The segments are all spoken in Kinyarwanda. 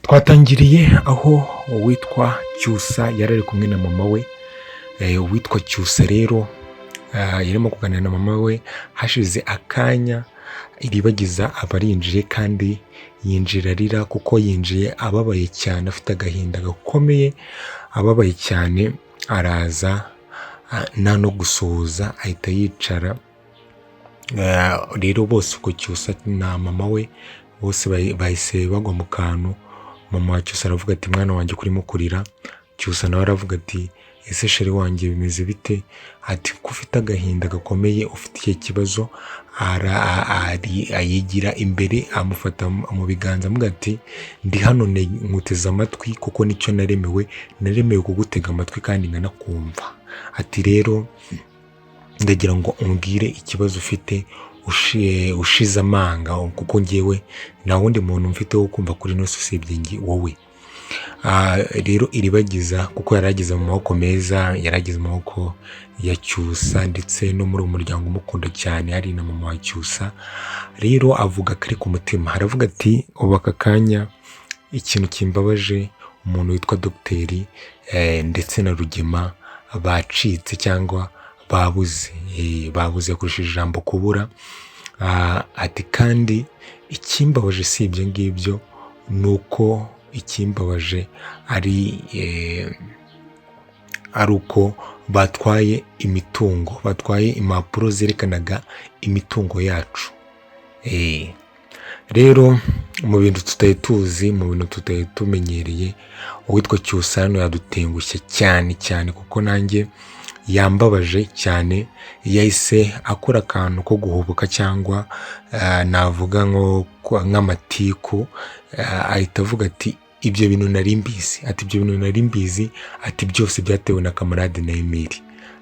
Twatangiriye aho uwitwa Cyusa yari ari kumwe na mama we. Uwitwa Cyusa rero yarimo kuganira na mama we, hashize akanya Iribagiza aba arinjiye, kandi yinjira arira kuko yinjiye ababaye cyane, afite agahinda gakomeye, ababaye cyane. Araza nta no gusuhuza, ahita yicara. Rero bose ubwo Cyusa na mama we bose bahise bagwa mu kantu. Mama wa Cyusa aravuga ati: "Mwana wanjye, kurimo kurira?" Cyusa nawe aravuga ati: "Ese chéri wanjye, bimeze bite?" Ati: "Ko ufite agahinda gakomeye, ufite ikihe kibazo?" Ayigira imbere, amufata mu biganza, amuga ati: "Ndi hano nkuteze amatwi kuko nicyo naremewe, naremewe kugutega amatwi kandi nkanakumva." Ati: "Rero ndagira ngo umbwire ikibazo ufite ushize amanga, kuko ngewe nta wundi muntu mfite wo kumva kuri ino si usibye wowe." Rero Iribagiza, kuko yari ageze mu maboko meza, yari ageze mu maboko ya Cyusa ndetse no muri uwo muryango umukunda cyane, hari na mama wa Cyusa. Rero avuga kari ku mutima, aravuga ati: "Ubu aka kanya ikintu kimbabaje, umuntu witwa dogiteri ndetse na Rugema bacitse cyangwa babuze." Babuze, yakoresheje ijambo kubura. Ati: "Kandi ikimbabaje si ibyo ngibyo, ni uko ikimbabaje ari uko batwaye imitungo, batwaye impapuro zerekanaga imitungo yacu." Rero mu bintu tutari tuzi, mu bintu tutari tumenyereye, uwitwa Cyusa hano yadutengushye cyane cyane, kuko nanjye yambabaje cyane. Yahise akora akantu ko guhubuka cyangwa navuga nk'amatiku, ahita avuga ati: "Ibyo bintu nari mbizi." Ati: "Ibyo bintu nari mbizi." Ati: "Byose byatewe na Kamarade na Emile."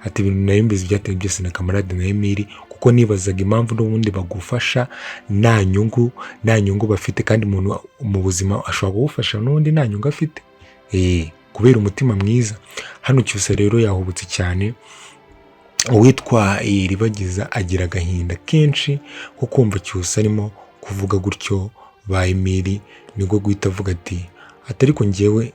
Ati: "Ibintu nari mbizi byatewe byose na Kamarade na Emile, kuko nibazaga impamvu n'ubundi bagufasha nta nyungu bafite, kandi umuntu mu buzima ashobora kugufasha n'ubundi nta nyungu afite, kubera umutima mwiza." Hano Cyusa rero yahubutse cyane. Uwitwa Iribagiza agira agahinda kenshi ko kumva Cyusa arimo kuvuga gutyo ba Emile, nibwo guhita avuga ati: "Ariko ngewe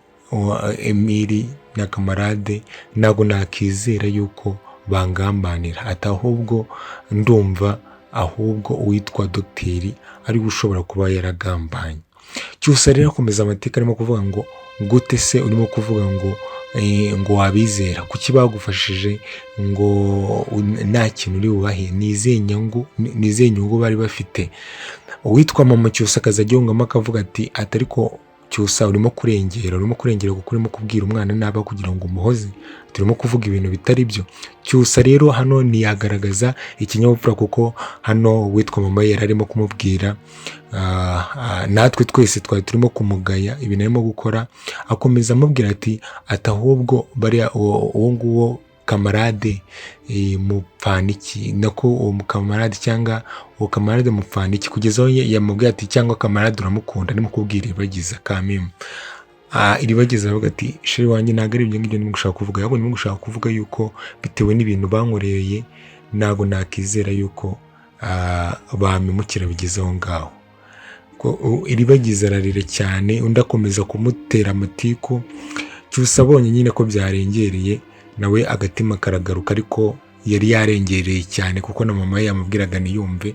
Emile na Kamarade ntabwo nakizera yuko bangambanira." Ati: "Ahubwo ndumva ahubwo uwitwa dogiteri ariwe ushobora kuba yaragambanye." Cyusa rero akomeza amateka, arimo kuvuga ngo: "Gute se urimo kuvuga ngo wabizera? Kuki bagufashije ngo nta kintu uri bubahe? Ni izihe nyungu bari bafite?" Uwitwa mama Cyusa akaza agihungamo, akavuga ati: "Ariko Cyusa, urimo kurengera, urimo kurengera, kuko urimo kubwira umwana nabi kugira ngo umuhoze, turimo kuvuga ibintu bitari byo." Cyusa rero hano ntiyagaragaza ikinyabupfura, kuko hano uwitwa mama we yari arimo kumubwira, natwe twese twari turimo kumugaya ibintu arimo gukora. Akomeza amubwira ati: "Ahubwo bariya uwo nguwo Kamarade mupfana iki? Nako uwo mukamarade cyangwa uwo Kamarade mupfana iki?" Kugeza aho yamubwiye ati: "Cyangwa Kamarade uramukunda?" Arimo kubwira Iribagiza kamemu. Iribagiza aravuga ati: "Chéri wanjye, ntabwo ari ibyo ngibyo ndimo gushaka kuvuga, ahubwo ndimo gushaka kuvuga yuko bitewe n'ibintu bankoreye ntabwo nakizera yuko bampemukira bigeze aho ngaho." Iribagiza ararira cyane, undi akomeza kumutera amatiku. Cyusa abonye nyine ko byarengereye, nawe agatima karagaruka, ariko yari yarengereye cyane, kuko na mama we yamubwiraga ntiyumve.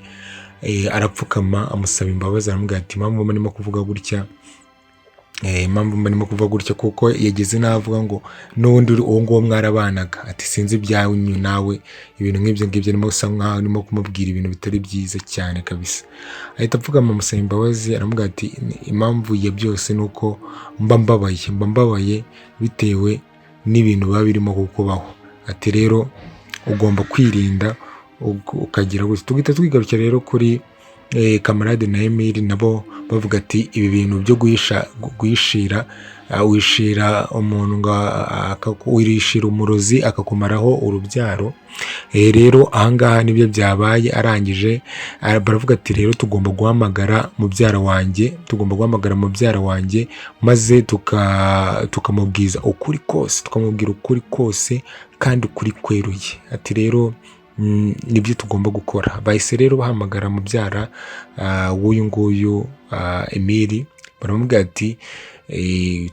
Arapfukama amusaba imbabazi, aramubwira ati: "Impamvu mba ndimo kuvuga gutya, impamvu mba ndimo kuvuga gutya," kuko yageze n'aho avuga ngo n'ubundi uwo nguwo mwarabanaga, ati: "Sinzi ibyawe nawe," ibintu nk'ibyo ngibyo, arimo gusa nkaho arimo kumubwira ibintu bitari byiza cyane kabisa. Ahita apfukama amusaba imbabazi, aramubwira ati: "Impamvu ya byose ni uko mba mbabaye bitewe n'ibintu biba birimo kukubaho." Ati: "Rero ugomba kwirinda ukagira gutya." Tugahita twigarukira rero kuri Kamarade na Emile, nabo bavuga ati: "Ibi bintu byo guhisha, guhishira, wishira umuntu ngo wirishira umurozi akakumaraho urubyaro." Rero ahangaha nibyo byabaye. Arangije baravuga ati: "Rero tugomba guhamagara mubyara wanjye, tugomba guhamagara mubyara wanjye, maze tukamubwiza ukuri kose, tukamubwira ukuri kose kandi ukuri kweruye." Ati: "Rero nibyo tugomba gukora." Bahise rero bahamagara mubyara w'uyu nguyu Emile, baramubwira ati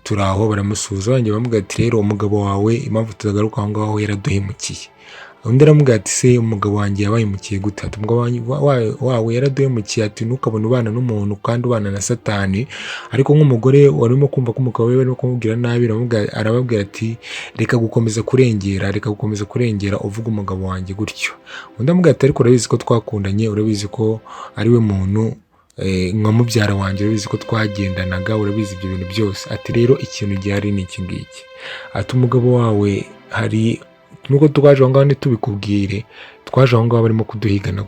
Turi aho baramusuhuza, barangije baramubwira ati: "Rero umugabo wawe, impamvu tutagaruka aho ngaho, yaraduhemukiye." Undi aramubwira ati: "Se umugabo wanjye yabahemukiye gute?" Ati: "Umugabo wawe yaraduhemukiye." Ati: "Ntukabone ubana n'umuntu kandi ubana na Satani." Ariko nk'umugore warimo kumva ko umugabo we barimo kumubwira nabi, arababwira ati: "Reka gukomeza kurengera, reka gukomeza kurengera uvuga umugabo wanjye gutyo." Undi amubwira ati: "Ariko urabizi ko twakundanye, urabizi ko ari we muntu nka mubyara wanjye, urabizi ko twagendanaga, urabizi ibyo bintu byose." Ati: "Rero ikintu gihari ni iki ngiki." Ati: "Umugabo wawe, hari nubwo twaje aho ngaho ntitubikubwire, twaje aho ngaho barimo kuduhigana,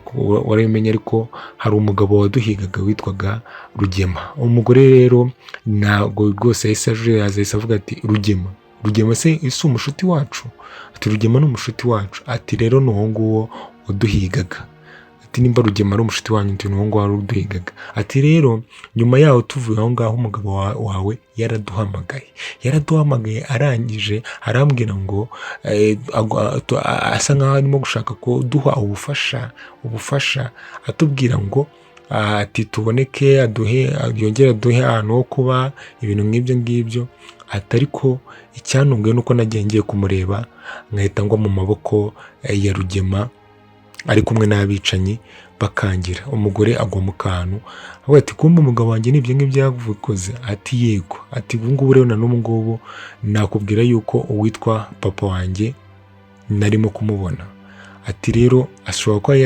warabimenye, ariko hari umugabo waduhigaga witwaga Rugema." Umugore rero ntabwo rwose yahise aje, yahise avuga ati: "Rugema? Rugema se si umushuti wacu?" Ati: "Rugema ni umushuti wacu." Ati: "Rero ni uwo nguwo waduhigaga." Ati: "Nimba Rugema ari umushuti wanyu," ati, "ni uwo nguwo wari uduhigaga." Ati: "Rero nyuma yaho tuvuye aho ngaho, umugabo wawe yaraduhamagaye, arangije arambwira ngo asa nkaho arimo gushaka kuduha ubufasha, atubwira ngo ati tuboneke, aduhe, yongere aduhe ahantu ho kuba, ibintu nk'ibyo ngibyo." Ati: "Ariko icyantunguye ni uko nagiye ngiye kumureba nkahita ngwa mu maboko ya Rugema ari kumwe n'abicanyi, bakangira." Umugore agwa mu kantu, avuga ati: "Kumbe umugabo wanjye ni ibyo ngibyo yavukoze?" Ati: "Yego." Ati: "Ubu ngubu rero na n'ubu ngubu nakubwira yuko uwitwa papa wanjye narimo kumubona." Ati: "Rero ashobora kuba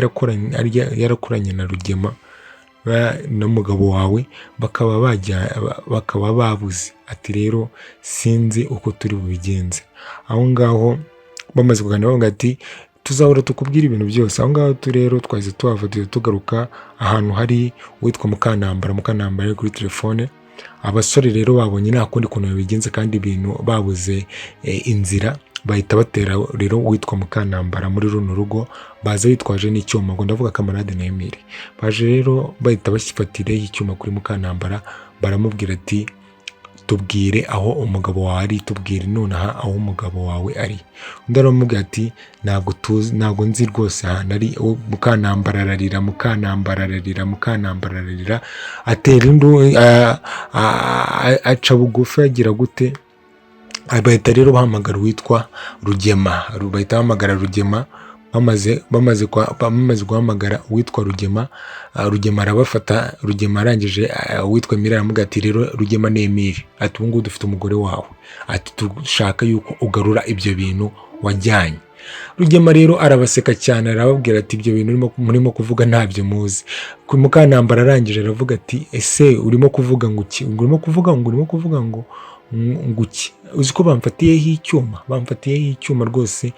yarakoranye na Rugema n'umugabo wawe, bakaba bajya, bakaba babuze." Ati: "Rero sinzi uko turi bubigenze." Aho ngaho bamaze kuganira, bavuga ati: "Tuzahora tukubwira ibintu byose." Aho ngaho rero twahise tuhava, duhita tugaruka ahantu hari uwitwa Mukanambara. Mukanambara ari kuri telefone. Abasore rero babonye nta kundi kuntu babigenza kandi ibintu babuze inzira, bahita batera rero uwitwa Mukanambara muri runo rugo, baza bitwaje n'icyuma. Ngo ndavuga Kamarade na Emile. Baje rero bahita bafatiraho icyuma kuri Mukanambara, baramubwira ati: "Tubwire aho umugabo wawe ari, tubwire nonaha aho umugabo wawe ari." Undi aramubwira ati: "Ntabwo tuzi, ntabwo nzi rwose ahantu ari." Mukanambara ararira, Mukanambara ararira, Mukanambara ararira, atera indu, aca bugufi, agira gute. Bahita rero bahamagara uwitwa Rugema, bahita bahamagara Rugema. Bamaze guhamagara uwitwa Rugema, Rugema arabafata. Rugema arangije, uwitwa Emile aramubwira ati: "Rero Rugema ni Emile," ati: "ubu ngubu dufite umugore wawe," ati: "dushaka yuko ugarura ibyo bintu wajyanye." Rugema rero arabaseka cyane, arababwira ati: "Ibyo bintu murimo kuvuga ntabyo muzi." Ku Mukanambara arangije aravuga ati: "Ese urimo kuvuga ngo iki? Urimo kuvuga ngo, urimo kuvuga ngo iki? Uzi ko bamfatiyeho icyuma? Bamfatiyeho icyuma rwose,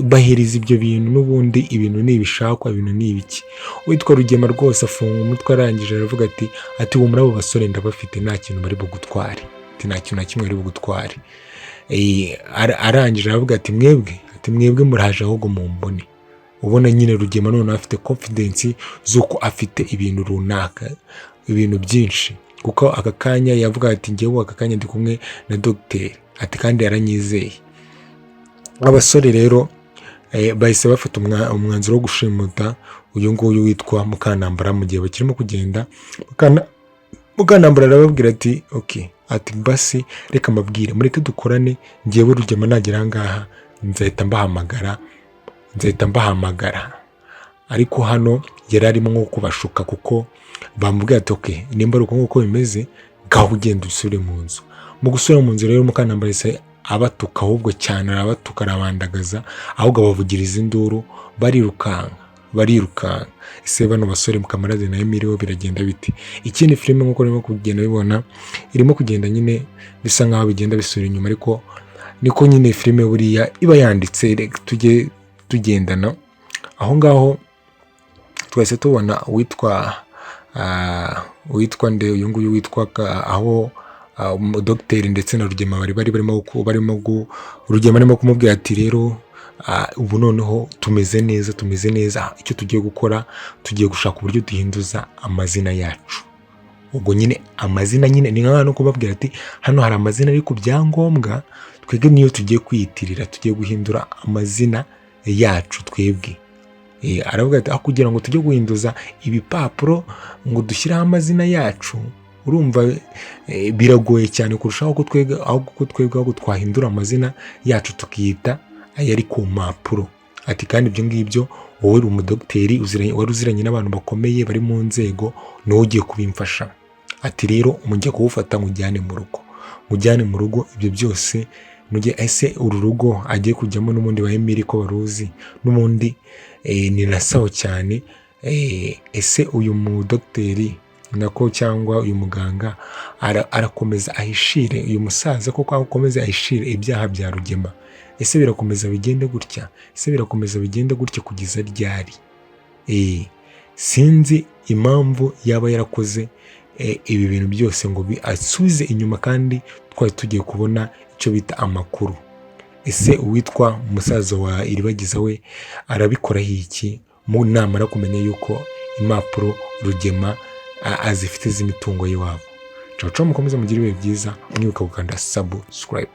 bahereza ibyo bintu n'ubundi, ibintu ni ibishakwa, ibintu ni ibiki?" Uwitwa Rugema rwose afunga umutwe, arangije aravuga ati: "Ubu muri abo basore ndabafite, nta kintu bari bugutware," ati: "nta kintu na kimwe bari bugutware." Arangije aravuga ati: "Mwebwe," ati: "mwebwe muraje ahubwo mumbone." Ubona nyine Rugema noneho afite confidence z'uko afite ibintu runaka, ibintu byinshi, kuko aka kanya yavuga ati: "Njyewe aka kanya ndi kumwe na dogiteri," ati: "kandi yaranyizeye." Abasore rero bahise bafata umwanzuro wo gushimuta uyu nguyu witwa Mukanambara. Mu gihe bakirimo kugenda, Mukanambara arababwira ati: "Ok," ati: "basi reka mbabwire, mureke dukorane, njyewe Rugema nagera aha ngaha nzahita mbahamagara, nzahita mbahamagara." Ariko hano yari arimo nko kubashuka, kuko bamubwiye ati: "Ok, nimba ari uko nguko bimeze, ngaho ugenda usubire mu nzu." Mu gusubira mu nzu rero, Mukanambara yahise abatuka ahubwo cyane, arabatuka, arabandagaza, ahubwo abavugiriza induru, barirukanka, barirukanka. Ese bano basore Mukamarade na Emile bo biragenda bite? Ikindi, filime nk'uko urimo kugenda bibona, irimo kugenda nyine bisa nkaho bigenda bisubira inyuma, ariko niko nyine filime buriya iba yanditse. Reka tujye tugendana. Aho ngaho twahise tubona uwitwa nde, uyu nguyu witwa aho dogiteri ndetse na Rugema bari barimo Rugema arimo kumubwira ati: "Rero ubu noneho tumeze neza, tumeze neza. Icyo tugiye gukora, tugiye gushaka uburyo duhinduza amazina yacu." Ubwo nyine amazina nyine ni nka no kubabwira ati: "Hano hari amazina ari ku byangombwa, twebwe niyo tugiye kwiyitirira, tugiye guhindura amazina yacu twebwe." Aravuga ati: "Aho kugira ngo tujye guhinduza ibipapuro ngo dushyireho amazina yacu Urumva biragoye cyane kurushaho ko twebwe, ahubwo ko twebwe ahubwo twahindura amazina yacu tukiyita ayari ku mpapuro. Ati kandi ibyo ngibyo wowe uri umudogiteri, wari uziranye n'abantu bakomeye bari mu nzego, niwowe ugiye kubimfasha. Ati rero mujye kuwufata mujyane mu rugo, mujyane mu rugo ibyo byose mujye. Ese uru rugo agiye kujyamo n'ubundi ba Emile ko baruzi n'ubundi, ni na sawa cyane. Ese uyu mudogiteri nako cyangwa uyu muganga arakomeza ahishire uyu musaza koko, akomeze ahishire ibyaha bya Rugema? Ese birakomeza bigende gutya? Ese birakomeza bigende gutya kugeza ryari? Sinzi impamvu yaba yarakoze ibi bintu byose ngo asubize inyuma, kandi twari tugiye kubona icyo bita amakuru. Ese uwitwa musaza wa Iribagiza we arabikoraho iki mu namara kumenya yuko impapuro Rugema azifite z'imitungo y'iwabo? Ciao ciao, mukomeze mugire ibihe byiza, mwibuka gukanda subscribe.